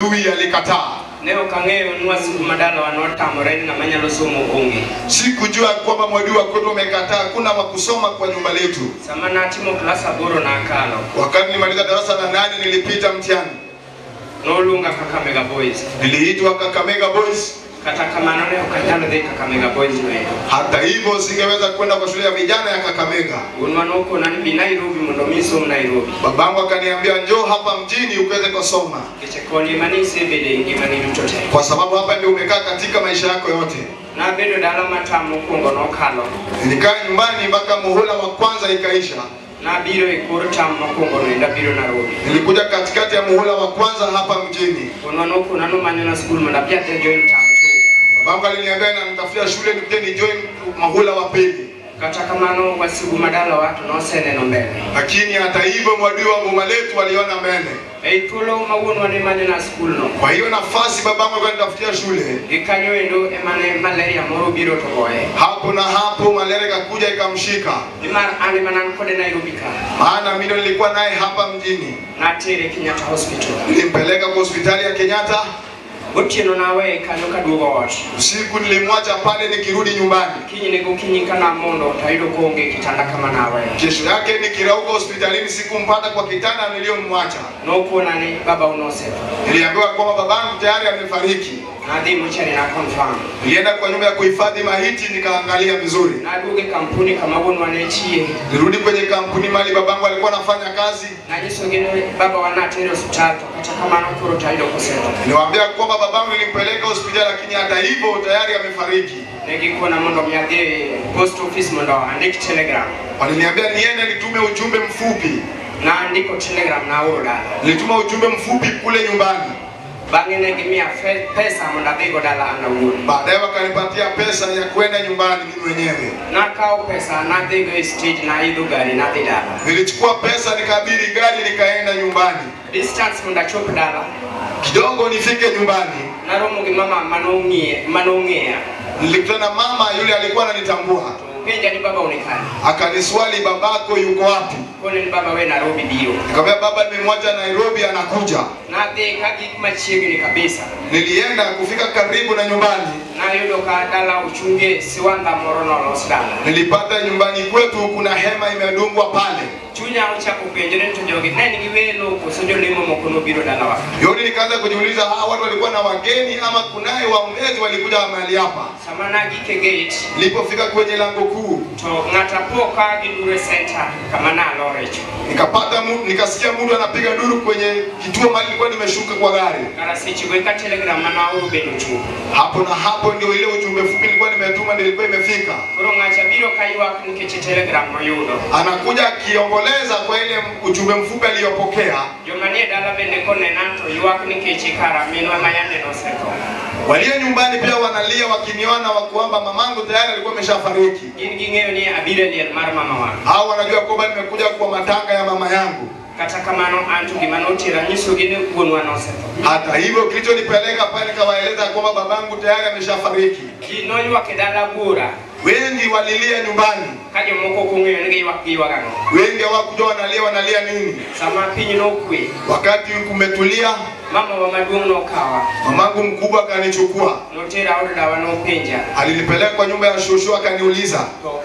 Adui alikataa. Ne ok ang'eyo ni wasigu madalawa notamore ni ng'ama nyalo somo onge. Sikujua kwamba mwadui wa kwetu amekataa, hakuna wa kusoma kwa nyumba letu. Sama natimo klas 8 nakalo. Wakati nilimaliza darasa la 8 nilipita mtihani. Noluonga Kakamega Boys. Niliitwa Kakamega Boys. Kata kamano ne ok anyal dhi Kakamega Boys noendo. Hata hivyo singeweza kwenda kwa shule ya vijana ya Kakamega. Wuonwa nokona ni bi Nairobi mondo mi isom Nairobi. Babangu akaniambia njoo hapa mjini ukaweze kusoma. Nikech koni ema nisebede e ngimani duto te. Kwa sababu hapa ndio umekaa katika maisha yako yote. Nabedo dala ma term mokwongo nokalo. Nilikaa nyumbani mpaka muhula wa kwanza ikaisha. Nabiro e kor term mokwongo noendo abiro Nairobi. Nilikuja katikati ya muhula wa kwanza hapa mjini. Wuonwa nokona nomanyona skul mondo abi adhi ajoin term 2. Babangu aliniambia namtafutia shule nikuje ni join muhula wa pili. Kata kamano wasigu madalawa to noseneno mbele. Lakini hata hivyo mwadui wa boma letu waliona mbele. Ei thuolo ma wuonwa ne manyona skul no. Kwa hiyo nafasi babangu akanitafutia shule. Gikanyo endo emane malaria moro obiro to goye. Hapo na hapo malaria ikakuja ikamshika. Nimar an ema ne an kode Nairobi ka. Maana mimi ndo nilikuwa naye hapa mjini. Natere Kenyatta Hospital. Nilimpeleka kwa hospitali ya Kenyatta. Gotieno naweye kanyo kaduogo ot. Usiku nilimwacha pale nikirudi nyumbani. Kinyne gokinyi kanamondo to ayudo koonge e kitanda kama naweye. Kesho yake nikirauka hospitalini sikumpata kwa kitanda niliyomwacha. Nokona ni baba nosetho. Niliambiwa kwamba babangu tayari amefariki. Nadhi mochari na confirm. Nilienda kwa nyumba ya kuhifadhi maiti nikaangalia vizuri. Naduogo e kampuni kama wuonwa ne tiye. Nirudi kwenye kampuni mali babangu alikuwa anafanya kazi. Nanyisogi ni baba wa natere osiptal to kata kamano koro to ayudo kosetho. Niliwaambia kwamba babangu nilimpeleka hospitali lakini hata hivyo tayari amefariki. Ne gikona mondo mi adhi e post office mondo andik telegram. Waliniambia niende nitume ujumbe mfupi. Naandiko telegram naoro dala. Nilituma ujumbe mfupi kule nyumbani. Bang'e ne gimiya pesa mondo adhigo dala an awuon. Baadaye wakanipatia pesa ya kwenda nyumbani mimi mwenyewe. Nakawo pesa nadhigo e stage naidho gari nadhi dala. Nilichukua pesa nikaabiri gari nikaenda nyumbani. Distance mondo achop dala. Kidogo nifike nyumbani. Naromo gi mama manong'eya. Nilikutana na mama yule alikuwa ananitambua. Penja ni baba unikani. Akaniswali babako yuko wapi? Kone ni baba we Nairobi biro. Nikamwambia baba nimemwacha Nairobi anakuja. Nadhi kagik machiegni kabisa. Nilienda kufika karibu na nyumbani. Nayudo ka dala ochunge siwanda moro nolos dala. Nilipata nyumbani kwetu kuna hema imedungwa pale. Chunya ochako penjore ni to jogi ne nigi welo koso jolemo moko nobiro dalawa. Yoni nikaanza kujiuliza hawa watu walikuwa na wageni ama kunaye waombezi walikuja mahali hapa. Sama nagik e gate. Nilipofika kwenye lango kuu. To ng'ata po ka gidure center kama nalore cha. Nikasikia mtu anapiga duru kwenye kituo mahali nilikuwa nimeshuka kwa gari. Kara seche go eka telegram mane aoro bende ochopo. Hapo na hapo ndio ile ujumbe mfupi nilikuwa nimetuma ndio ilikuwa imefika. Koro ng'acha biro ka ywak nikech telegram moyudo. Anakuja akiomboleza kwa ile ujumbe mfupi aliyopokea. Joma nie dala bende konena to ywak nikech kara minwa ma yande nosetho. Walio nyumbani pia wanalia wakiniona wakuamba mamangu tayari alikuwa ameshafariki. Gin ging'eyo ni abiro e liel mar mamawa. Hao wanajua kwamba nimekuja kwa matanga ya mama yangu. Kata kamano an to gima notera nyisogi ni wuonwa nosetho. Hata hivyo kilichonipeleka pale nikawaeleza kwamba babangu tayari ameshafariki. Ji noywak e dala buora. Wengi walilia nyumbani. Ka jomoko ok ong'eyo ni giywak giywak ang'o. Wengi hawakujua wanalia wanalia nini. Sama piny nokwe. Wakati kumetulia, mama wa maduong' nokawa. Mamangu mkubwa akanichukua. Notera od dawa nopenja. Alinipeleka kwa nyumba ya shosho akaniuliza. To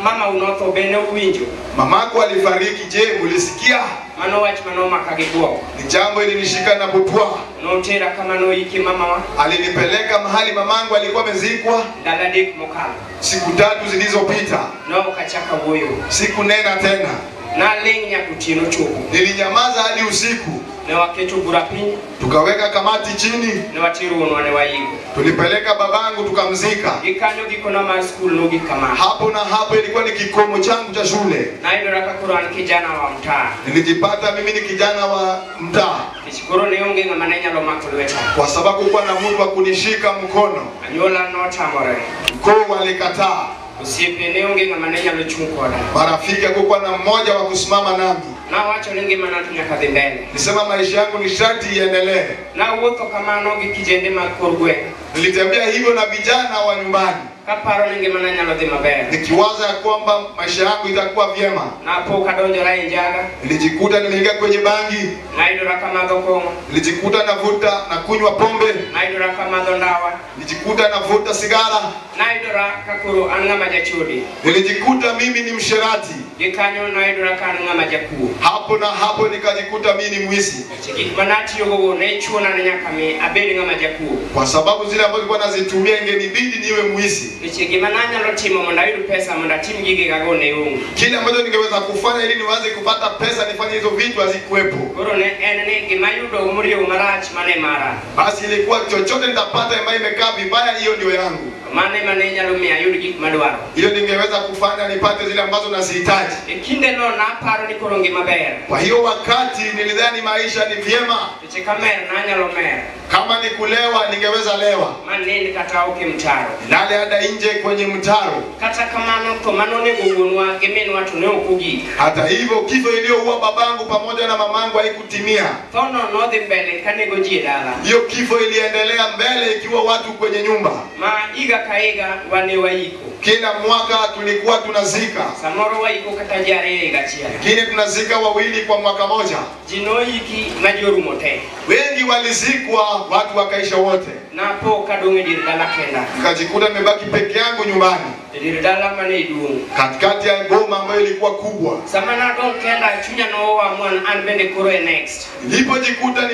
mama unotho be ne uwinjo? Mamako alifariki, je, ulisikia? Mano wach manomaka gi bwok. Ni jambo ilinishika na butwa. Notera kama noiki mamawa. Alinipeleka mahali mamangu alikuwa amezikwa. Ndalo 3 mokalo. Siku 3 zilizopita. Ne ok achako wuoyo. Sikunena tena. Naling' nyaka otieno chopo. Nilinyamaza hadi usiku. Ne waketo bura piny. Tukaweka kamati chini. Ne watero wuonwa ne waiko. Tulipeleka babangu tukamzika. Gikanyo gikona mar skul nogik kama. Hapo na hapo ilikuwa ni kikomo changu cha shule. Nayudora ka koro an kijana wa mtaa. Nilijipata mimi ni kijana wa mtaa. Nikech koro ne onge ng'ama ne nyalo mako lweta. Kwa sababu kuwa na mtu wa kunishika mkono. Anyuola notamore. Ukoo walikataa. Osiepe ne onge ng'ama ne nyalo chung' koda. Marafiki hakukuwa na mmoja wa kusimama nami. Nawacho ni ngimana to nyaka dhi mbele. Nisema maisha yangu ni sharti iendelee. Nawuotho kamano gi kijende mag kor gweng'. Nilitembea hivyo na vijana wa nyumbani. Kaparo ni ngimana nyalo dhi maber. Nikiwaza ya kwamba maisha yangu itakuwa vyema. Napo kadonjora e njaga. Nilijikuta nimeingia kwenye bangi. Nayudora kamadho kong'o. Nilijikuta navuta na kunywa pombe. Nayudora kamadho ndawa. Nilijikuta navuta sigara. Nayudora ka koro an ng'ama jachode. Nilijikuta mimi ni msherati. Gikanyo nayudora ka an ng'ama jakuo. Hapo na hapo nikajikuta mimi ni mwizi. Gik manatiyogo ne chuna ni nyaka mi abed ng'ama jakuo. Kwa sababu zile ambazo nilikuwa nazitumia ingenibidi niwe mwizi. Nikech gima nanyalo timo mondo ayud pesa mondo atim gigegago ne onge. Kile ambacho ningeweza kufanya ili niweze kupata pesa nifanye hizo vitu hazikuwepo. Koro ne en ni gima ayudo moriewo marach mane mara. Basi ilikuwa chochote nitapata ambayo imekaa vibaya, hiyo ndio yangu. Mano ema ne nyalo miyo ayud gik madwaro. Hiyo ningeweza kufanya nipate zile ambazo nazihitaji. E kindeno naparo ni koro ngima ber. Kwa hiyo wakati nilidhani maisha ni vyema. Nikech kamer nanyalo mer. Kama ni kulewa ningeweza lewa. Manind kata oko e mtaro. Nilale hata nje kwenye mtaro. Kata kamano tho manonego wuonwa gi minwa to ne ok ogik. Hata hivyo kifo iliyoua babangu pamoja na mamangu haikutimia. Thono nodhi mbele kanego ji e dala. Hiyo kifo iliendelea mbele ikiwa watu kwenye nyumba. Ma higa ka higa wane waiko. Kila mwaka tulikuwa tunazika. Samoro waiko kata ji ariyo higa achiel. Wengine tunazika wawili kwa mwaka moja. Ji noiki ma ji orumo te. Wengi walizikwa, watu wakaisha wote. Napo kadong' e dier dala kenda. Nikajikuta nimebaki peke yangu nyumbani. E dier dala mane duong'. Katikati ya boma ambayo ilikuwa kubwa. Sama nadong' kenda chunya noamua an bende koro e next. Nilipojikuta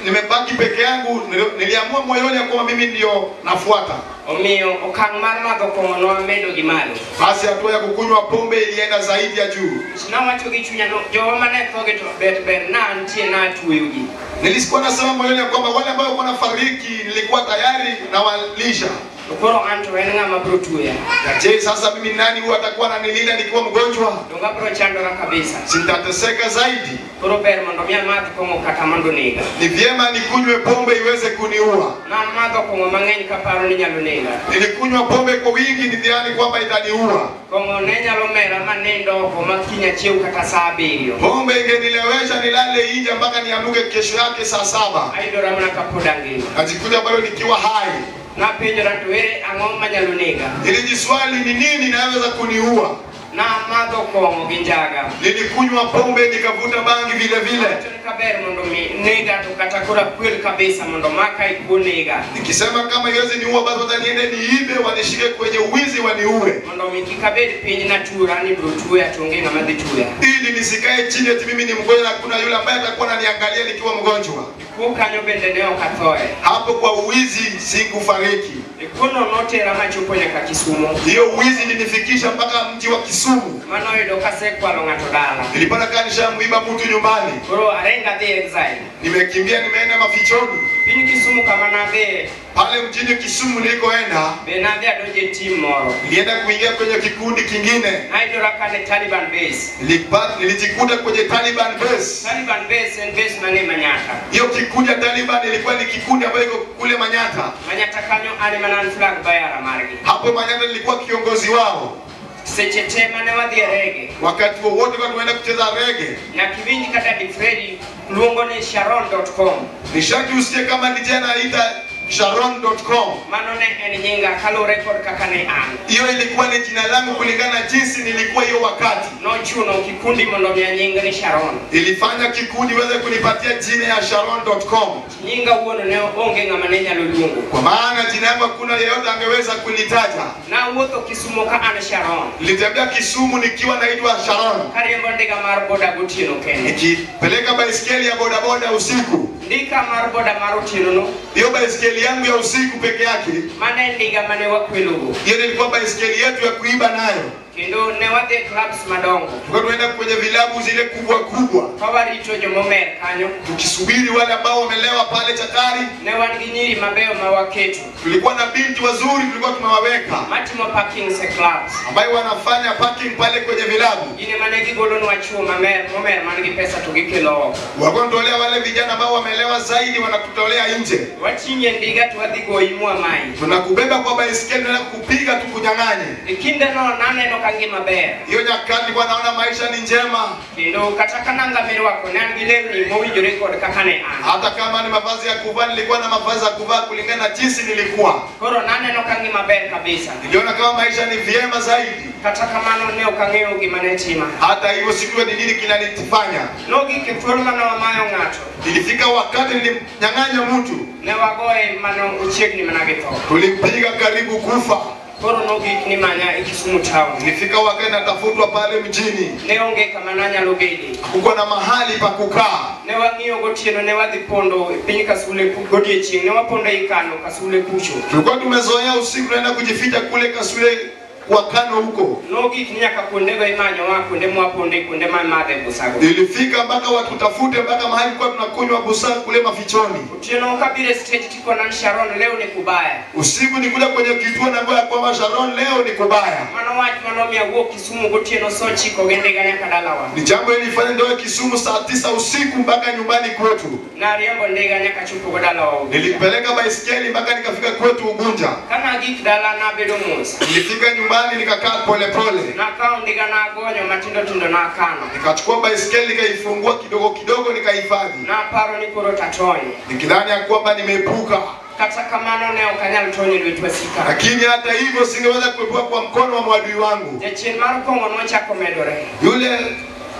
nimebaki peke yangu, niliamua moyoni ya kwamba mimi ndio nafuata. Omiyo okang' mar madho kong'o noamedo gi malo. Basi hatua ya kukunywa pombe ilienda zaidi ya juu. Nawacho gi chunya no jowa mane tho gi to bet ber na antie natueyogi. Nilikuwa nasema moyoni ya kwamba wale ambao wanafariki nilikuwa tayari na walisha. To koro an to en ng'ama biro tuoya. Na je, sasa mimi nani huwa atakuwa ananilinda nikiwa mgonjwa? Donge abiro chandora kabisa. Sitateseka zaidi. Koro ber mondo mi amadh kong'o kata mondo nega. Ni vyema nikunywe pombe iweze kuniua. Namadho kong'o mang'eny kaparo ni nyalo nega. Nilikunywa pombe kwa wingi nidhani kwamba itaniua. Kong'o ne nyalo mera manindo oko ma kiny achiew kata saa 7. Pombe ingenilewesha nilale nje mpaka niamke kesho yake saa 7. Ayudora mana kapod angima. Najikuta bado nikiwa hai. Napenjora to ere ang'o manyalo nega. Nilijiswali ni nini inaweza kuniua. Namadho kong'o gi njaga. Nilikunywa pombe nikavuta bangi vile vile. Kaber mondo mi nega to kata koro akwel kabisa mondo maka ikuo nega. Nikisema kama iwezi niua basi wacha niende niibe wanishike kwenye uwizi waniue. Mondo mi kik abed piny natura ni biro tuoya to onge ng'ama dhi tuoya. Ili nisikae chini eti mimi ni mgonjwa na kuna yule ambaye atakuwa ananiangalia nikiwa mgonjwa. Kuo kanyo bende ne ok athoe. Hapo kwa uwizi sikufariki. Kuono notera machopo nyaka Kisumu. Hiyo uwizi ilinifikisha mpaka mji wa Kisumu. Manoyudo kasekwalo ng'ato dala. Nilipata kama nishamuiba mtu nyumbani. Koro arenga dhi exile. Nimekimbia nimeenda mafichoni. Piny Kisumu kama nadhiye. Pale mjini Kisumu nilikoenda, be nadhi adonje team moro. Nilienda kuingia kwenye kikundi kingine. Nayudora kane Taliban base. Nilijikuta kwenye Taliban base. Taliban base en base mane Manyata. Hiyo kikundi ya Taliban ilikuwa ni kikundi ambayo iko kule Manyata. Manyata kanyo an mana an flag bearer margi. Hapo Manyata nilikuwa kiongozi wao. Seche te mane wadhi e rege. Wakati wowote kwa tunaenda kucheza rege. Nyaka iwinj ka Daddy Freddy luongo ni Sharon.com. Nishati usikie kama DJ anaita Sharon.com. Mano ne en nyinga kaluwore kod kaka ne an. Hiyo ilikuwa ni jina langu kulingana na jinsi nilikuwa hiyo wakati. Nochuno kikundi mondo miya nying ni Sharon. Ilifanya kikundi iweze kunipatia jina ya Sharon.com. Nyinga wuon ne onge ng'ama ne nyalo luongo. Kwa maana jina yangu hakuna yeyote angeweza kulitaja. Nawuotho Kisumu ka an Sharon. Nilitembea Kisumu nikiwa naitwa Sharon. Kariembo ndiga mar boda gotieno kende. Nikipeleka baiskeli ya bodaboda usiku. Ndika mar boda mar otieno no. Hiyo baiskeli yangu ya usiku peke yake. Mane ndiga mane wakwelogo. Hiyo ilikuwa baiskeli yetu ya kuiba nayo. Kendo ne wadhi e clubs madongo. Tulikuwa tunaenda kwenye vilabu zile kubwa kubwa. Ka warito jomomer kanyo. Tukisubiri wale ambao wamelewa pale chakari. Ne wan gi nyiri mabeyo ma waketo. Tulikuwa na binti wazuri tulikuwa tumewaweka. Matimo parking e clubs. Ambayo wanafanya parking pale kwenye vilabu. Gin mane gigolonwa chuo mamer momer man gi pesa to gikelo oko. Walikuwa wanatolea wale vijana ambao wamelewa zaidi wanakutolea nje. Wating'e ndiga to wadhi goyi mwamayi. Tunakubeba kwa baiskeli na kukupiga tukunyang'anye. E kindeno naneno ka ngima ber. Hiyo nyakati nilikuwa naona maisha ni njema. Kendo kata ka nanga mirwako ne an gi lewni mowinjore kod kaka ne an. Hata kama ni mavazi ya kuvaa, nilikuwa na mavazi ya kuvaa kulingana na jinsi nilikuwa. Koro naneno ka ngima ber kabisa. Niliona kama maisha ni vyema zaidi. Kata kamano ne ok ang'eyo gima ne tima. Hata hivyo sikujua ni nini kinanifanya. Nogik e thuolo mane wamayo ng'ato. Ilifika wakati nilimnyang'anya mtu. Ne wagoye mano ochiegni mana gi tho. Tulimpiga karibu kufa. Koro nogik ni manya e Kisumu town. Nilifika wakati natafutwa pale mjini. Ne onge kama nanyalo bede. Hakukuwa na mahali pa kukaa. Ne wang'iyo gotieno ne wadhi pondo e piny Kasule godiechieng' ne wapondo ei Kano Kasule kucho. Tulikuwa tumezoea usiku tunaenda kujificha kule Kasule kwa Kano huko. Nogik ni nyaka kuondego imanyowa kuonde mwaponde kuonde ma imadhe busago. Ilifika mpaka watutafute mpaka mahali kwa tunakunywa busaa kule mafichoni. Otieno kabiro e stage tikona ni Sharon leo ni kubaya. Usiku nikuja kwenye kituo na ya kwamba Sharon leo ni kubaya. Mano wach manomiyo awuok Kisumu gotieno saa 9 gi ndiga nyaka dalawa. Ni jambo ilifanya ndio Kisumu saa 9 usiku mpaka nyumbani kwetu. Nariembo ndiga nyaka chopo go dalawa. Nilipeleka baiskeli mpaka nikafika kwetu Ugunja. Kana agik dala nabedo mos. Nilifika nyumbani nikakaa pole pole. Nakawo ndiga nagonyo matindo tindo nakano. Nikachukua baiskeli nikaifungua kidogo kidogo nikahifadhi. Naparo ni koro tatony. Nikidhani ya kwamba nimeepuka. Kata kamano ne ok anyal tony e lwet wasika. Lakini hata hivyo singeweza kuepuka kwa mkono wa mwadui wangu. Jachien mar kong'o nochako medore.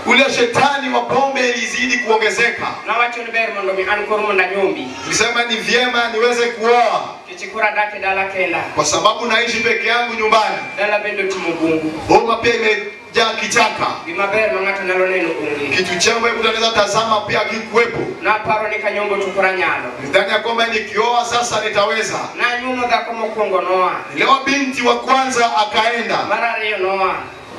Yule shetani wa pombe ilizidi kuongezeka. Nawacho ni ber mondo mi an koro mondo anyombi. Nilisema ni vyema niweze kuoa. Nikech koro adak e dala kenda. Kwa sababu naishi peke yangu nyumbani. Dala bende otimo bungu. Boma pia imejaa kichaka. Gima ber ma ng'ato nyalo neno onge. Kitu chema hebu tunaweza tazama pia kikuwepo. Naparo ni kanyombo to koro anyalo. Nidhani ya kwamba nikioa sasa nitaweza. Nanyuomo dhako mokwongo noa. Nilioa binti wa kwanza akaenda. Mar ariyo noa.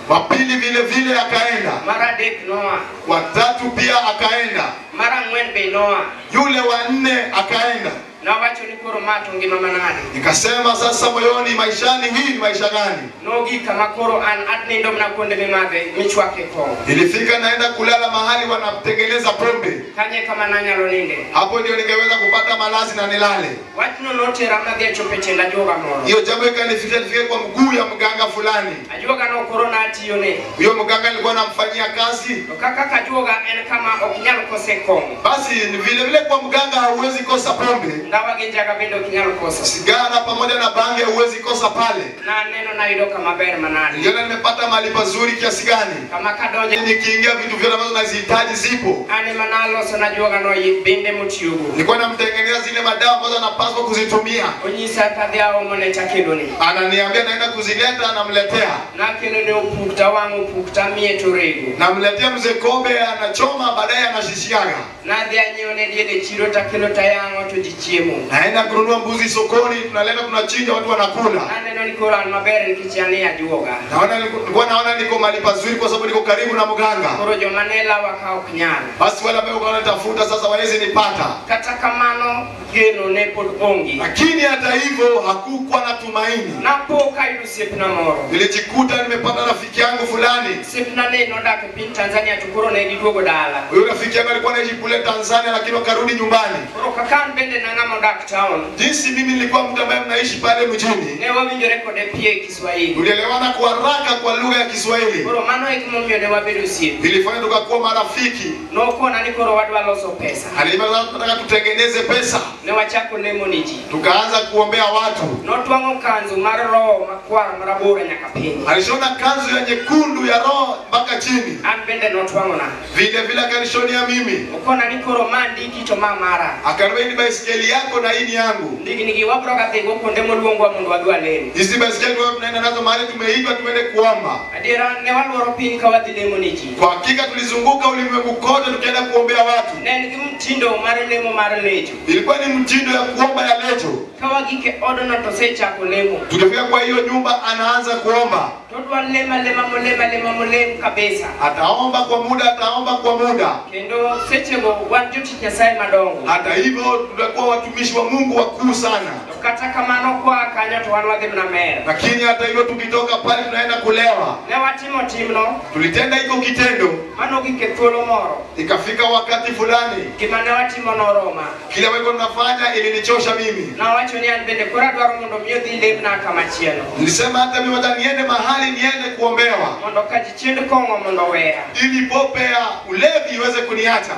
Wa pili vile vile akaenda. Mar adek noa. Wa tatu pia akaenda. Mar ang'wen be noa. Yule wa nne akaenda. Nawacho ni koro ma to ngima manade. Nikasema sasa moyoni, maishani hii ni maisha gani? Nogik kama koro an adnindo mana kuonde mimadhe michwake kong'o. Ilifika naenda kulala mahali wanatengeneza pombe. Kanye kama nanyalo ninde. Hapo ndio ningeweza kupata malazi na nilale. Wachno notera madhi achopo e tiend ajuoga moro. Hiyo jambo ikanifikia nifike kwa mguu ya mganga fulani. Ajuoga no koro natiyone. Huyo mganga nilikuwa namfanyia kazi. To kaka ajuoga en kama ok nyal kose kong'o. Basi vile vile kwa mganga hauwezi kosa pombe. Ndawa gi njaga bende ok nyal koso. Sigara pamoja na bange huwezi kosa pale. Naneno nayudo kama ber manade. Niliona nimepata mahali pazuri kiasi gani. Kama kadonjo nikiingia vitu vyote ambavyo nazihitaji zipo. An ema naloso najuoga no bende motiyogo. Nilikuwa namtengeneza zile madawa ambazo anapaswa kuzitumia. Onyisa kadhi aomo ne takelone. Ananiambia naenda kuzileta, anamletea. Nakelone opuk tawang'o opuk tamiye to rego. Namletea mzee Kobe, anachoma baadaye anashishiaga. Nadhi anyiewo ne diel e chiro takelo tayang'o to ji chiemo. Naenda kununua mbuzi sokoni, tunaleta tunachinja, watu wanakula. Naneno ni koro an maber nikech an e ajuoga. Naona nilikuwa naona niko mahali pazuri kwa sababu niko karibu na mganga. Koro joma ne lawa ka ok nyal. Basi wale ambao wanatafuta sasa hawawezi nipata. Kata kamano geno ne pod onge. Lakini hata hivyo hakukuwa na tumaini. Napo kayudo osiepna moro. Nilijikuta nimepata rafiki yangu fulani. Osiepna ne nodak e piny Tanzania to koro ne giduogo dala. Huyo rafiki yangu alikuwa anaishi kule Tanzania lakini wakarudi nyumbani. Koro kaka an bende nang'ama odak town. Jinsi mimi nilikuwa mtu ambaye mnaishi pale mjini. Ne wawinjore kode pia e Kiswahili. Tulielewana kwa haraka kwa lugha ya Kiswahili. Koro mano e gimomiyo ne wabedo osiepe. Ilifanya tukakuwa marafiki. Nokona ni koro wadwa loso pesa. Aliniambia tunataka tutengeneze pesa. Ne wachako lemo ne ji. Tukaanza kuombea watu. Notwang'o kanzu mar roho makwar marabora nyaka piny. Alishona kanzu ya nyekundu ya roho mpaka chini. An bende notwang'ona. Vile vile akanishonia mimi. Okona ni koro ma ndiki to ma mara. Akaniambia ni baiskeli yako na hii ni yangu. Ndigni gi wabro ga dhigo kuonde moluongwa mondo wadhi walem. Hizi baiskeli tunaenda nazo mahali tumeitwa tuende kuomba. Adiera ne waluoro piny ka wadhi lemo ne ji. Kwa hakika tulizunguka ulimwengu kote tukienda kuombea watu. Ne en gi mtindo mar lemo mar lejo. Ilikuwa ni mtindo ya kuomba ya lejo. Ka wagik e odno to osechako lemo. Tukifika kwa hiyo nyumba anaanza kuomba. Todwa lema lema molema lema molem kabisa. Ataomba kwa muda, ataomba kwa muda. Kendo sechego wan jotich Nyasaye madongo. Hata hivyo tutakuwa watumishi wa Mungu wakuu sana. Kata kamano kwa kanyo to wan wadhi mana mer. Lakini hata hivyo tukitoka pale tunaenda kulewa. Ne watimo timno. Tulitenda hiko kitendo. Mano gik e thuolo moro. Ikafika wakati fulani. Gima ne watimo noroma. Kile walikuwa tunafanya ilinichosha mimi. Nawacho ni an bende koro adwaro mondo mi odhi lemna kama chielo. Nilisema hata mimi wacha niende mahali niende kuombewa. Mondo ka jichiend kong'o mondo oweya. Ili pope ya ulevi iweze kuniacha.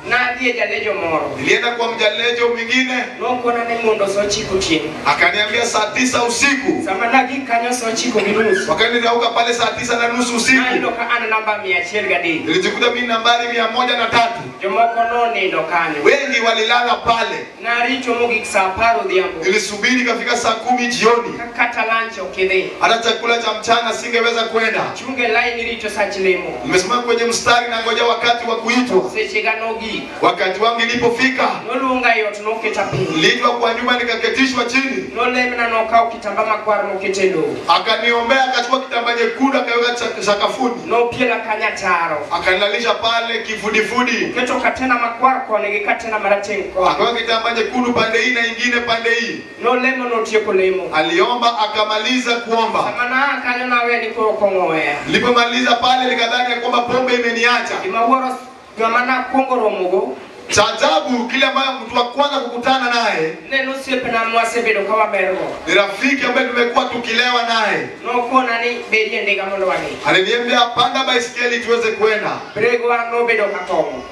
Nadhi e jalejo moro. Nilienda kwa mjalejo mwingine. Nokona ni mondo sa ochiko otieno. Akaniambia saa 9 usiku. Sama nagik kanyo sa ochiko gi nus. Wakati nilirauka pale saa 9:30 usiku. Nayudo ka an namba 103. Nilijikuta mimi nambari 103. Jomoko nonindo kanyo. Wengi walilala pale. Narito mogik saa 10 odhiambo. Nilisubiri ikafika saa 10 jioni. Kata lunch ok idhi. Hata chakula cha mchana singeweza kwenda. Chunge line rito sach lemo. Nimesimama kwenye mstari na ngoja wakati wa kuitwa. Seche ga nogik. Wakati wangu ilipofika, Noluonga e ot noketa piny. niliitwa kwa nyumba nikaketishwa chini. Nolemna nokawo kitamba makwar mokete lowo. Akaniombea, akachukua kitambaa nyekundu akaweka sakafuni. Nopiela kanyo ataro. Akanilalisha pale kifudifudi. Oketo katena makwar koni gi katena marateng' koni. Akaweka kitambaa nyekundu pande hii na ingine pande hii. Nolemo notieko lemo. Aliomba akamaliza kuomba. Sama naa kanyo nawe ni koro kong'o oweya. Nilipomaliza pale nikadhani ya kwamba pombe imeniacha. Gima wuoro ng'ama nakwongo romogo Cha ajabu kile ambayo mtu wa kwanza kukutana naye ne en osiepna mwasebedo ka wamergo. ni rafiki ambaye tumekuwa tukilewa naye. Nokona ni bedie ndiga mondo wadhi. Aliniambia panda baisikeli tuweze kwenda. Bregwa nobedo ka kong'o.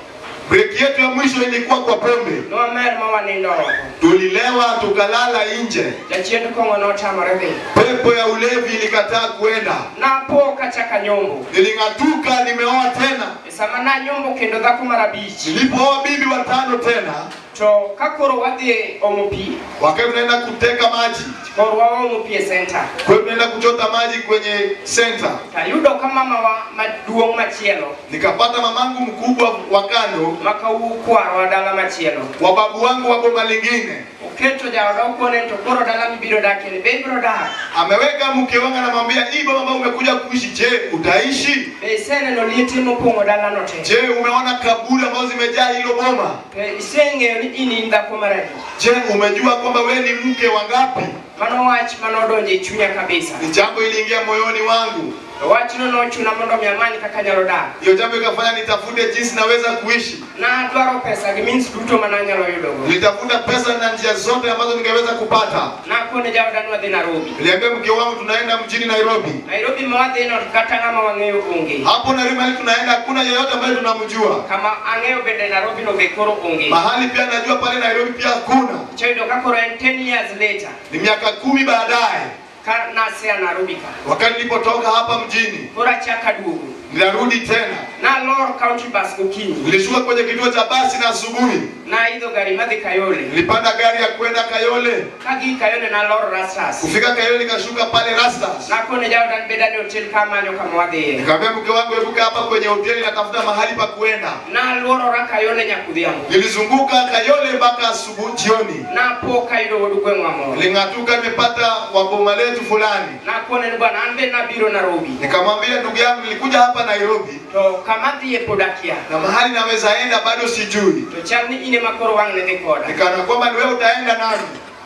Breki yetu ya mwisho ilikuwa kwa pombe. Nwamer ma wanindo oko. Tulilewa tukalala nje. Jachiend kong'o notamore dhi. Pepo ya ulevi ilikataa kuenda. Napo kachaka nyombo. Niling'atuka, nimeoa tena. E sama nanyombo kendo dhako mar abich. Nilipooa bibi watano tena, To ka koro wadhi omo pi, wakati tunaenda kuteka maji, koro waomo pi e center. kwa hiyo tunaenda kuchota maji kwenye center. Tayudo ka mamawa maduong' machielo Nikapata mamangu mkubwa wa kando, ma kwarwa dala machielo. wa babu wangu wa boma lingine. Oketo jaoda okone to koro dala mibiro dakie ni be ibiro dak. Ameweka mke wangu anamwambia, hii boma ambayo umekuja kuishi, je, utaishi? Be iseneno liete mopong'o dalano te. Je, umeona kaburi ambazo zimejaa hilo boma? To iseng'eyo ni in in dhako mar adi. Je, umejua kwamba wewe ni mke wangapi? Mano wach manodonjo e chunya kabisa. Ni jambo iliingia moyoni wangu. To wachno nochuna mondo mi amany kaka anyalo dak. Hiyo jambo ikafanya nitafute jinsi naweza kuishi. Nadwaro pesa gi means duto mananyalo yudogo. Nilitafuta pesa na njia zote ambazo ningeweza kupata. Nakone jaoda ni wadhi Nairobi. Niliambia mke wangu tunaenda mjini Nairobi. Nairobi mawadhino kata ng'ama wang'eyo onge. Hapo Nairobi mahali tunaenda hakuna yeyote ambaye tunamjua. Kama ang'eyo bende Nairobi no be koro onge. Mahali pia najua pale Nairobi pia hakuna. Choyudo ka koro en 10 years later. Ni miaka 10 baadaye. Ka nasea Nairobi ka. Wakati nilipotoka hapa mjini, Koro achako aduogo. nilirudi tena. Nalor county bus gokinyi. Nilishuka kwenye kituo cha basi na asubuhi. Naidho gari madhi Kayole. Nilipanda gari ya kwenda Kayole. Kagik Kayole nalor Rastas. Kufika Kayole nikashuka pale Rastas. Nakone jaoda ni bedane hotel kamanyo kama wadhiye. Nikamwambia mke wangu hebu hapa kwenye hoteli natafuta mahali pa kuenda. Naluorora Kayole nyaka odhiambo. Nilizunguka Kayole mpaka asubuhi jioni. Napo kayudo wuod gweng'wa moro. Niling'atuka nimepata wa boma letu fulani. Nakone ni bwana an be nabiro Nairobi. Nikamwambia ndugu yangu nilikuja hapa Nairobi To kama adhiye pod akia. na mahali naweza enda bado sijui. To chal ni in ema koro wang' ne dhi koda. Nikaona kwamba ni wewe utaenda nami.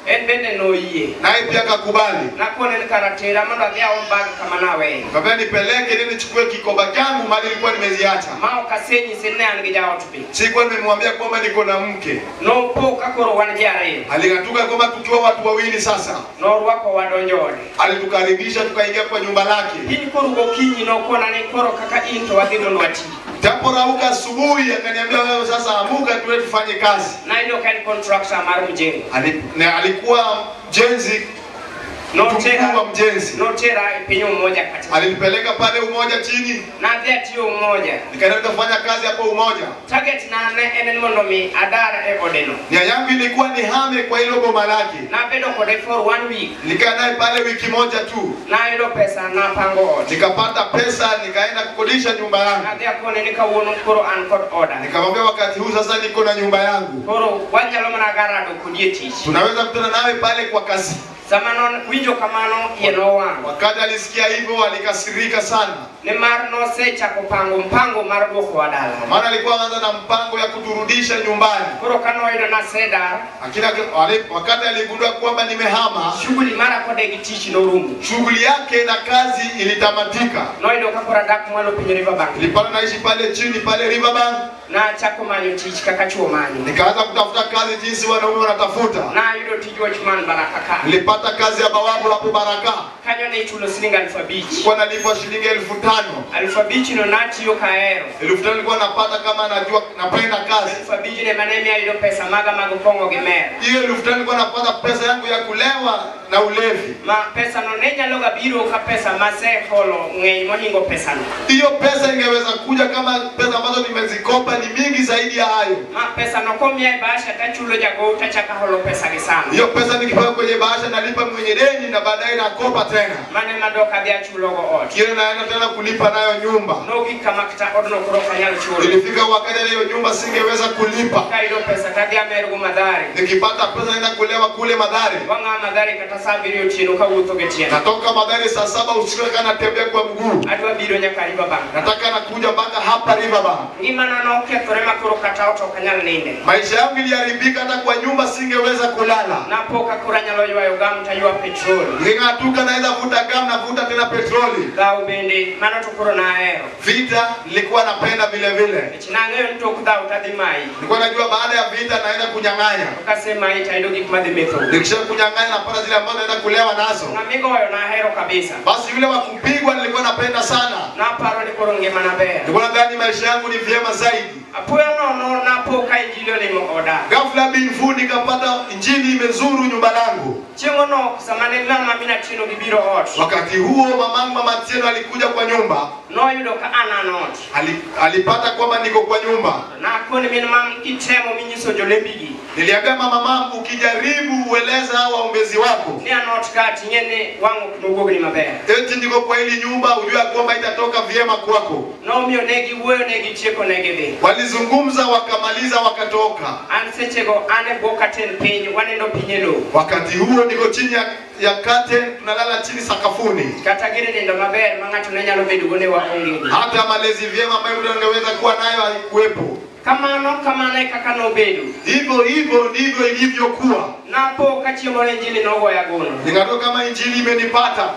En bende noyie. Naye pia akakubali. Nakone ni kara tera mondo adhi aom bag kama naweye. Nikamwambia nipeleke ili nichukue kikoba changu mahali nilikuwa nimeziacha. Ma ok asenyise ni ne an gi jaot be. Sikuwa nimemwambia kwamba niko na mke. Nopo ka koro wan ji ariyo. Aling'atuka kwamba tukiwa watu wawili sasa. Norwako wadonjo ode. Alitukaribisha tukaingia kwa nyumba lake. Kiny koro gokinyi nokona ni koro kaka in to wadhi mondo wati. Taporauka asubuhi akaniambia wewe sasa amuka tuwe tufanye kazi. Nayudo ka en contractor mar mjengo. Alikuwa mjenzi, mkuu wa mjenzi. Notera e piny Umoja kata. Alinipeleka pale Umoja chini. Nadhi atiyo Umoja. Nikaenda kufanya kazi hapo Umoja. Target na ne en mondo mi adar e odeno. Nia yangu ilikuwa ni hame kwa hilo boma lake. Nabedo kode for 1 week. Nilikaa naye pale wiki moja tu. Nayudo pesa napango ot. Nikapata pesa nikaenda kukodisha nyumba yangu. Nadhi akone ni kawuono koro an kod oda. Nikamwambia wakati huu sasa niko na nyumba yangu. Koro wanyalo mana garado kodi e tich. Tunaweza kutana nawe pale kwa kazi. Sama winjo kamano iye nowang'. Wakati alisikia hivyo alikasirika sana. Nimar nosechako pango mpango mar duokowa dala. Maana alikuwa anaanza na mpango ya kuturudisha nyumbani. Koro kanoyudo nasedar, Lakini wakati aligundua kwamba nimehama, shughuli mara kode gi tich norumo. shughuli yake na kazi ilitamatika. Noyudo ka koro adak mwalo piny Riverbank. Nilipata naishi pale chini pale Riverbank, Nachako manyo tich kaka chuo manyo. nikaanza kutafuta kazi jinsi wanaume wanatafuta. Nayudo tij watchman Baraka ka. Nilipata kazi ya bawabu hapo Baraka. Kanyo ne ichulo siling 5,000. Nilikuwa nalipwa shilingi 5,000. 5,000 no natiyo kahero. 5,000 nilikuwa napata kama najua napenda kazi. 5,000 ne mane miya ayudo pesa maga mag kong'o gi mer. Hiyo 5,000 nilikuwa napata pesa yangu ya kulewa na ulevi. Ma pesa no ne nyalo ga biro ka pesa maseholo ng'eny mohingo pesa no. Hiyo pesa ingeweza kuja kama pesa ambazo nimezikopa ni mingi zaidi ya hayo. Ma pesa no komiya e bahasha tachulo jagowi tachako aholo pesa gi sana. Hiyo pesa nikipewa kwenye bahasha nalipa mwenye deni na baadaye nakopa tena. Mane madok adhi achulogo ot. Hiyo naenda tena kulipa nayo nyumba. Nogik kama kata odno koro ok anyal chulo. Ilifika wakati ile nyumba singeweza kulipa. Kayudo pesa tadhi amergo Mathare. Nikipata pesa naenda kulewa kule Mathare. Wang'a Mathare kata saa 7 otieno kawuotho gi tienda. Natoka Mathare saa 7 usiku kana natembea kwa mguu. Adwa biro nyaka Riverbank. Nataka nakuja mpaka hapa Riverbank. Ngimana nokethore makoro kata ot ok anyal ninde. Maisha yangu iliharibika, hata kwa nyumba singeweza kulala. Napo ka koro anyalo ywayo gam taywa petrol. Ning'atuka naweza vuta gam na vuta tena petroli. Dhaw bende mano to koro nahero. Vita nilikuwa napenda vile vile. Nikech nang'eyo ni tok dhaw tadhi mayi. Nilikuwa najua baada ya vita naenda kunyang'anya. To kasemayi tayudo gik madhi metho. Nikisha kunyang'anya napata zile ambazo naenda kulewa nazo. Ng'amigoyo nahero kabisa. Basi yule wa kupigwa nilikuwa napenda sana. Naparo ni koro ngimana ber. Nilikuwa nadhani maisha yangu ni vyema zaidi. Apoya nono napo ka injili olimo oda. Ghafla binvu nikapata injili imezuru nyumba langu. Chieng'ono sama ne mama min Atieno gibiro ot. Wakati huo mamangu mama Atieno alikuja kwa nyumba. Noyudo ka an an ot. Alipata kwamba niko kwa nyumba. Nakone min mam kitemo minyiso jolembigi. Niliambia mama mamangu, ukijaribu ueleza hao waombezi wako Ni an ot ka ting'e ni wang' ok nowuogni maber. eti niko kwa hili nyumba, ujue kwamba itatoka vyema kwako. Nomiyo ne giwuoyo ne gitieko ne gidhi. Walizungumza wakamaliza wakatoka. An sechego an e bwo katen piny wanindo piny e lowo. Wakati huo niko chini ya curtain, tunalala chini sakafuni. Kata gir nindo maber ma ng'ato ne nyalo bedogo ne waonge. Hata malezi vyema ambayo mtu angeweza kuwa nayo haikuwepo. Kamano kamano e kaka nobedo. Hivyo hivyo ndivyo ilivyokuwa. Napo ka chieng' moro injili nogoya gono. Nikatoka kama injili imenipata.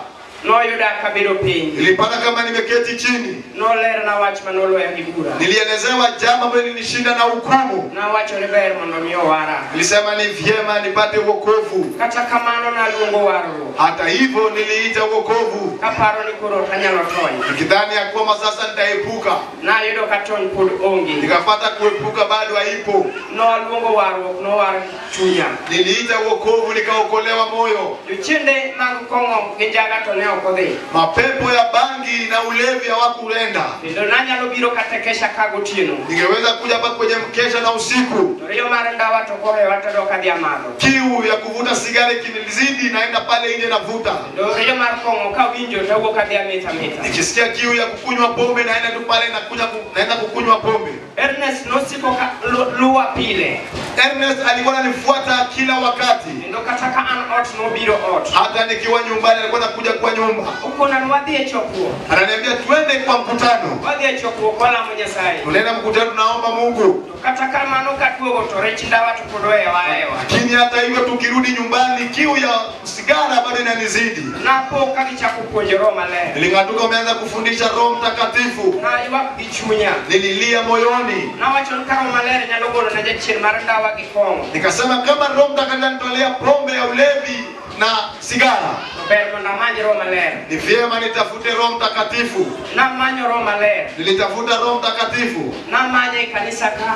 Noyuda kabedo piny. Nilipata kama nimeketi chini. Nolerna wach manoloya gi bura. Nilielezewa jambo ambalo lilinishinda na hukumu. Nawacho ni ber mondo mi owara. Nilisema ni vyema nipate wokovu. Kata kamano naluongo warruok. Hata hivyo niliita wokovu. Kaparo ni koro ok anyalo tony. Nikidhani ya kwamba sasa nitaepuka. Nayudo ka tony pod onge. Nikapata kuepuka bado haipo. Naluongo warruok nowar chunya. Niliita wokovu nikaokolewa moyo. Jochiende mag kong'o gi njaga to ne ok odhi. Mapepo ya bangi na ulevi hawakuenda. Kendo nanyalo biro kata kesha ka gotieno. Ningeweza kuja hapa kwenye mkesha na usiku. To riyo mar ndawa to kohewa to dok adhi amadho. Kiu ya kuvuta sigara ikinizidi naenda pale nje navuta. Kendo riyo mar kong'o kawinjo to awuok adhi ametho ametha. Nikisikia kiu ya kukunywa pombe naenda tu pale naenda kukunywa pombe. Ernest nosiko ka luwa pile. Ernest alikuwa ananifuata kila wakati. Kendo kata ka an ot nobiro ot. Hata nikiwa nyumbani alikuwa anakuja kwa nyumba. Okona ni wadhi e chokruok. Ananiambia twende kwa mkutano. Wadhi e chokruok walamo Nyasaye. Tunaenda mkutano tunaomba Mungu. To kata kamano kaduogo to rech ndawa to pod ohewa ahewa. Lakini hata hivyo tukirudi nyumbani kiu ya sigara bado inanizidi. Napo ka gichako puonjo Roho Maler. Niling'atuka umeanza kufundisha Roho Mtakatifu. Naywak gi chunya. Nililia moyoni. Nawacho ni ka Roho Maler nyalo golo na jachien mar ndawa gi kong'o. Nikasema kama Roho Mtakatifu anitolea pombe ya ulevi na sigara, To ber mondo amany Roho Maler. ni vyema nitafute Roho Mtakatifu. Namanyo Roho Maler. Nilitafuta Roho Mtakatifu. Namanye e kanisa ka.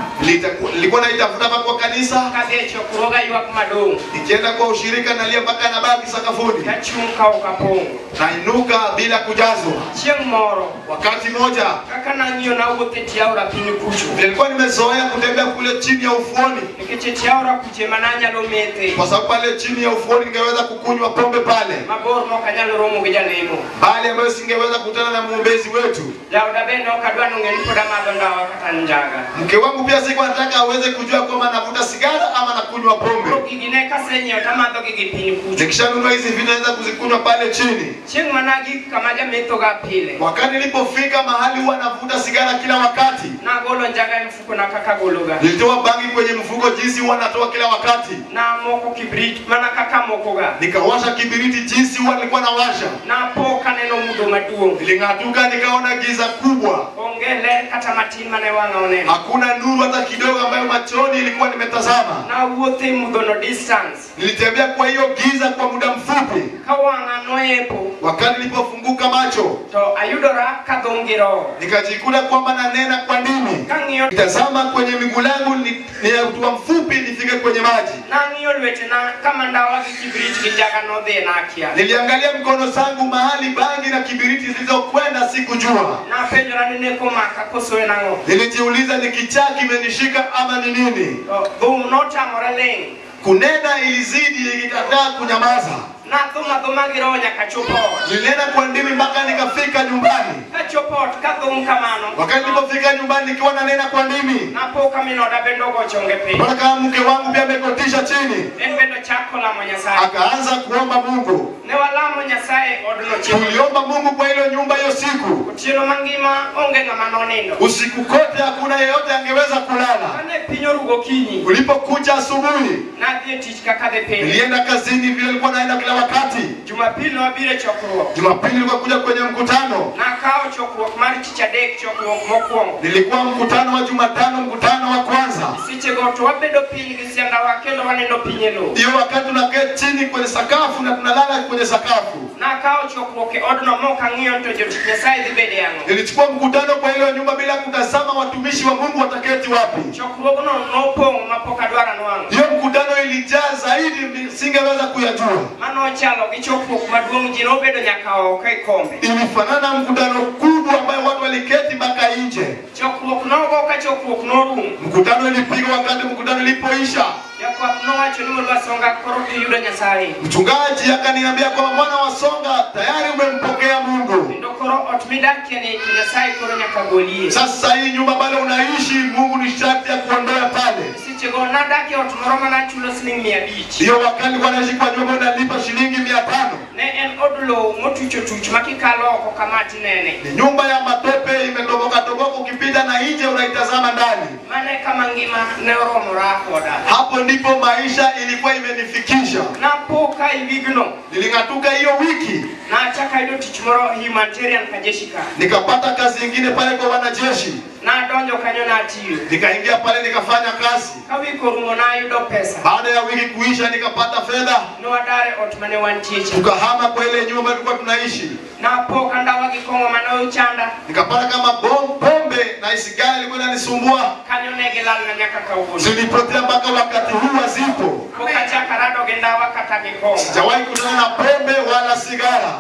Nilikuwa naitafuta hapa kwa kanisa. Kadhi e chokruoga ywak madong'. Nikienda kwa ushirika nalia mpaka nabaki sakafuni. Tachung' ka ok apong'. Nainuka bila kujazwa. Chieng' moro Wakati moja kaka nang'iyo nawuotho e tie aora piny kucho. nilikuwa nimezoea kutembea kule chini ya ufuoni, Nikech e tie aora kucho ema nanyalo methe. kwa sababu pale chini ya ufuoni ningeweza kukunywa pombe pale. Ma mabor mok anyal romo gi jalemo. Bali ambayo singeweza kukutana na muombezi wetu. Jaoda bende ok adwa nong'e ni pod amadho ndawa kata njaga. Mke wangu pia sikuwa nataka aweze kujua kwamba navuta sigara ama nakunywa pombe. Koro gigi ne kasenyiewo tamadho gi gi piny kucho. Nikishanunua hizi vitu naweza kuzikunywa pale chini. Chieng' managik kama jamethoga pile. Wakati nilipofika mahali huwa navuta sigara kila wakati, Nagolo njaga e mfuko na kaka gologa. nilitoa bangi kwenye mfuko jinsi huwa natoa kila wakati. Namoko kibrit mana kaka mokoga. Nikawasha kibiriti jinsi huwa nilikuwa nawasha. Napo kaneno mudho maduong'. Niling'atuka nikaona giza kubwa. Onge ler kata matin mane wang'a oneno. Hakuna nuru hata kidogo ambayo machoni ilikuwa nimetazama. Nawuotho e mudhono distance. Nilitembea kwa hiyo giza kwa muda mfupi. Ka wang'a noyepo Wakati nilipofunguka macho, to ayudora kadhum gi roho. nikajikuta kwamba nanena kwa ndimi. Kang'iyo Nitazama kwenye miguu langu ni hatua mfupi nifike kwenye maji. nang'iyo lwetena kama ndawa gi kibrit gi njaga nodhiye nakia. Niliangalia mkono zangu mahali bangi na kibiriti zilizokwenda sikujua. Napenjora ni neko maka koso en ang'o. Nilijiuliza ni kichaa kimenishika ama ni nini? To dhum notamore ling'. Kunena ilizidi ikikataa kunyamaza. Nadhum adhuma gi roho nyaka chopo ot. Nilinena kwa ndimi mpaka nikafika nyumbani. Kachopo ot kadhum kamano. Wakati nilipofika nyumbani nikiwa nanena kwa ndimi, Napo ka min oda bende ogo chonge piny. mpaka kama mke wangu pia amekotisha chini, En bende ochako lamo Nyasaye. akaanza kuomba Mungu. Ne walamo Nyasaye odno chieng'. Tuliomba Mungu kwa ile nyumba hiyo siku. Otieno mangima onge ng'ama nonindo. Usiku kote hakuna yeyote angeweza kulala. Kane piny oru gokinyi, Ulipokucha asubuhi, nadhi e tich kaka dhi pile. nilienda kazini vile nilikuwa naenda kila wakati. Jumapili nwabiro e chokruok. Jumapili nilikuwa kuja kwenye mkutano. Nakawo chokruok mar tich adek chokruok mokwongo. Nilikuwa mkutano wa Jumatano, mkutano wa kwanza. Sechego to wabedo piny gi siandawa kendo wanindo piny e lowo. Hiyo wakati tunakaa chini kwenye sakafu na tunalala kwenye sakafu. Nakawo chokruok e odno mok ang'iyo ni to jotich Nyasaye dhi bede ang'o. Nilichukua mkutano kwa ile nyumba bila kutazama watumishi wa Mungu wataketi wapi. Chokruogno nopong' mapok adwaro nwang'o. Hiyo mkutano ilijaa zaidi, singeweza kuyajua. Manochalo gi chokruok maduong' ji nobedo nyaka oko e kombe. Ilifanana mkutano kubwa ambayo watu waliketi mpaka nje. Chokruok nogo ka chokruok norumo. Mkutano ilipigwa wakati mkutano ilipoisha, Jakwath nowacho ni wuod Wasonga koro iyudo Nyasaye. mchungaji akaniambia kwamba mwana wa Songa, tayari umempokea Mungu. Kendo koro ot midakie ni to Nyasaye koro nyaka golie. Sasa hii nyumba bado unaishi, Mungu ni sharti ya kuondoa pale. Sechego nadak e ot moro manachulo siling 500. Hiyo wakati nilikuwa naishi kwa nyumba unalipa shilingi 500. Ne en od lowo motuch otuch ma kikalo oko kama tinene. Ni nyumba ya matope imetoboka toboka, ukipita na nje unaitazama ndani. Mano e kama ngima ne oromora koda. Hapo ndipo maisha ilikuwa imenifikisha. Napo ka e wigno, Niling'atuka hiyo wiki, nachako ayudo tich moro humanitarian kajeshi ka. nikapata kazi ingine pale kwa wanajeshi. Nadonjo kanyo natiyo. Nikaingia pale nikafanya kazi. Ka wik orumo nayudo pesa. Baada ya wiki kuisha, nikapata fedha, Nwadar e ot mane wantie cha. tukahama kwa ile nyumba tulikuwa tunaishi. Napo ka ndawa gi kong'o mane ochanda. Nikapata kama pombe na sigara ilikuwa inanisumbua, Kanyo ne gilalna nyaka kawuono. zilipotea mpaka wakati huu hazipo. Pok achako arado gi ndawa kata gi kong'o. Sijawahi kutana na pombe wala sigara.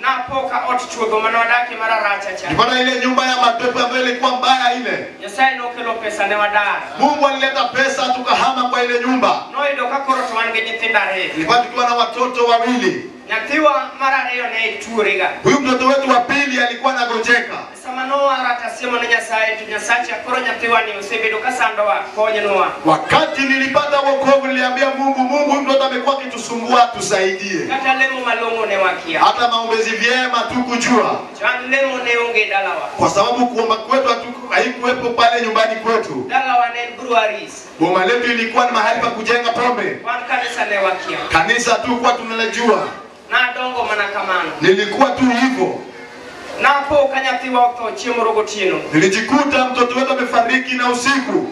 Napo ka ot chuodho mane wadakie mararacha cha. Nilipata ile nyumba ya matope ambayo ilikuwa mbaya ile. Nyasaye nokelo pesa ne wadar. Mungu alileta pesa tukahama kwa ile nyumba. Noyudo ka koro to wan gi nyithindo ariyo. Tulikuwa tukiwa na watoto wawili. Nyathiwa mar ariyo ne tuorega. Huyu mtoto wetu wa pili alikuwa anagonjeka. Sama nowara tasiemo ne Nyasaye to Nyasacha koro nyathiwa ni osebedo ka sandowa konywa. Wakati nilipata wokovu niliambia Mungu, Mungu huyu mtoto amekuwa akitusumbua, tusaidie. Kata lemo malong'o ne wakia. Hata maombezi vyema tukujua, To an lemo ne onge dalawa. kwa sababu kuomba kwetu haikuwepo pale nyumbani kwetu. Dalawa ne en breweries. Boma letu ilikuwa ni mahali pa kujenga pombe. Wan kanisa ne wakia. Kanisa tu kwa tunalijua, Nadongo mana kamano. nilikuwa tu hivyo. Napo ka nyathiwa otho chieng' moro gotieno. Nilijikuta mtoto wetu amefariki na usiku,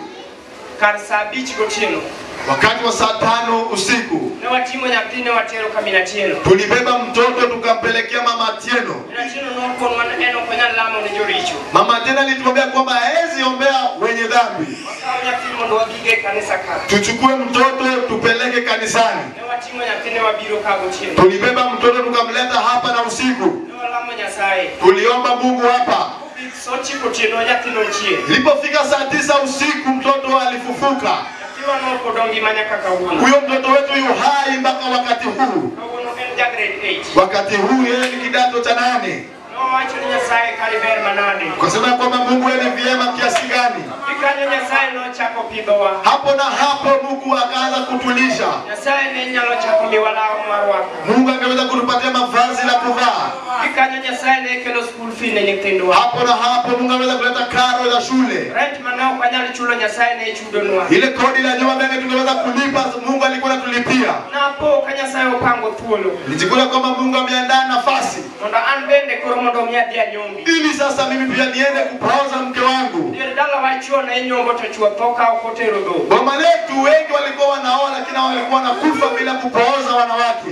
Kar sa 5 gotieno. wakati wa saa 5 usiku. Ne wating'o nyathi ne watero ka min Atieno. Tulibeba mtoto tukampelekea mama Atieno. Min Atieno nokonwa ni en ok onyal lamo ne joricho. Mama Atieno alituambia kwamba haezi ombea wenye dhambi. Wakawo nyathi mondo wagige e kanisa ka. Tuchukue mtoto tupeleke kanisani. Ne wating'o nyathi ne wabiro ka gotieno. Tulibeba mtoto tukamleta hapa na usiku. Ne walamo Nyasaye. Tuliomba Mungu hapa. Kogik sa 9 otieno nyathi nochier. Ilipofika saa 9 usiku mtoto alifufuka. Nyathiwa nopod ngima nyaka kawuono. Huyo mtoto wetu yu hai mpaka wakati huu. Kawuono en ja grade grade 8. Wakati huu yeye ni kidato cha 8. Nowacho ni Nyasaye kare ber manade. Kwa sababu kwamba Mungu ni vyema kiasi gani. Gikanyo Nyasaye nochako pidhowa. Hapo na hapo Mungu akaanza kutulisha. Nyasaye ne nyalo chako miwa law marwako. Mungu angeweza kutupatia mavazi la kuvaa. Gikanyo Nyasaye ne kelo school fee ne nyithindwa. Hapo na hapo Mungu angeweza kuleta karo za shule. Rent mane ok wanyal chulo Nyasaye ne chudonwa. Ile kodi la nyumba ambayo tungeweza kulipa Mungu alikuwa anatulipia. Napo ka Nyasaye opango thuolo. Nilijikuta kwamba Mungu ameandaa nafasi Mondo an bende koro mondo mi adhi anyombi. ili sasa mimi pia niende kupooza mke wangu. Dier dalawa chuo ne nyombo to chuo tho ka ok otero dhok. Boma letu wengi walikuwa wanaoa lakini walikuwa wanakufa bila kupooza wanawake.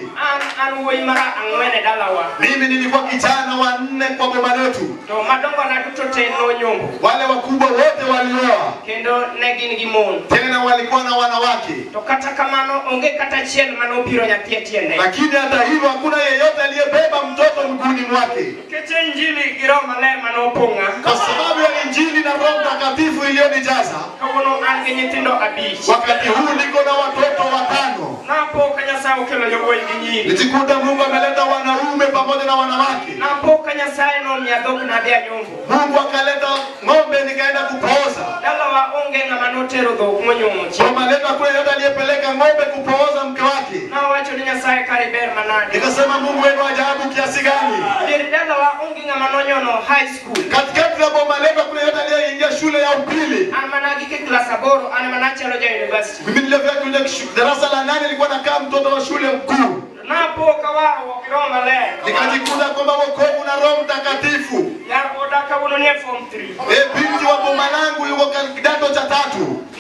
An wuoyi mar ang'wen e dalawa. Mimi nilikuwa kijana wa 4 kwa boma letu. To madongo na duto te nonyombo. Wale wakubwa wote walioa. Kendo ne gin gi mon. Tena walikuwa na wanawake. To kata kamano onge kata achiel mane opiro nyathi e tiende. Lakini hata hivyo hakuna yeyote aliyebeba mtoto mguuni mwake. Nikech Injili gi Roho Maler mane opong'a. Kwa sababu ya Injili na Roho Mtakatifu iliyonijaza. Kawuono an gi nyithindo 5. Wakati huu niko na watoto 5. Napo ka Nyasaye okelo yawuoyi gi nyiri. Nilijikuta Mungu ameleta wanaume pamoja na wanawake. Napo ka Nyasaye nomiya dhok nadhi anyombo. Mungu akaleta ng'ombe nikaenda kupooza. Dalawa onge ng'ama notero dhok monyuomo chieng'. Boma letu hakuna yeyote aliyepeleka ng'ombe kupooza mke wake. Nawacho ni Nyasaye kare ber manade. Nikasema Mungu wenu ajabu kiasi gani. Dier dalawa onge ng'ama nonyono high school. Katikati ya boma letu hakuna yeyote aliyeingia shule ya upili. An mana gike klas 8, an mana chalo ja university. Mimi nilifika kule darasa la 8 nilikuwa nakaa mtoto wa shule mkuu. Napo ka warruok gi Roho Maler. Nikajikuta kwamba wokovu na Roho Mtakatifu. Yar oda kawuono ni e form 3. Binti wa boma langu yuko kidato cha 3.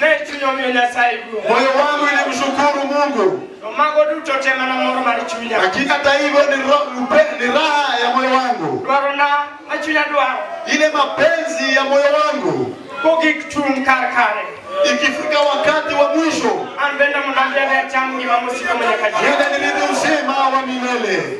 Ne chuny omiyo Nyasaye duong'. Moyo wangu ilimshukuru Mungu. To mago duto te mana mor mar chunya. Lakini hata hivyo ni raha ya moyo wangu. Dwarona ma chunya dwaro. Ile mapenzi ya moyo wangu. Kogik tung kar kare. Ikifika wakati wa mwisho, An bende mondo adhi acham gima mosiko manyaka chieng'. niende nirithi uzima wa milele.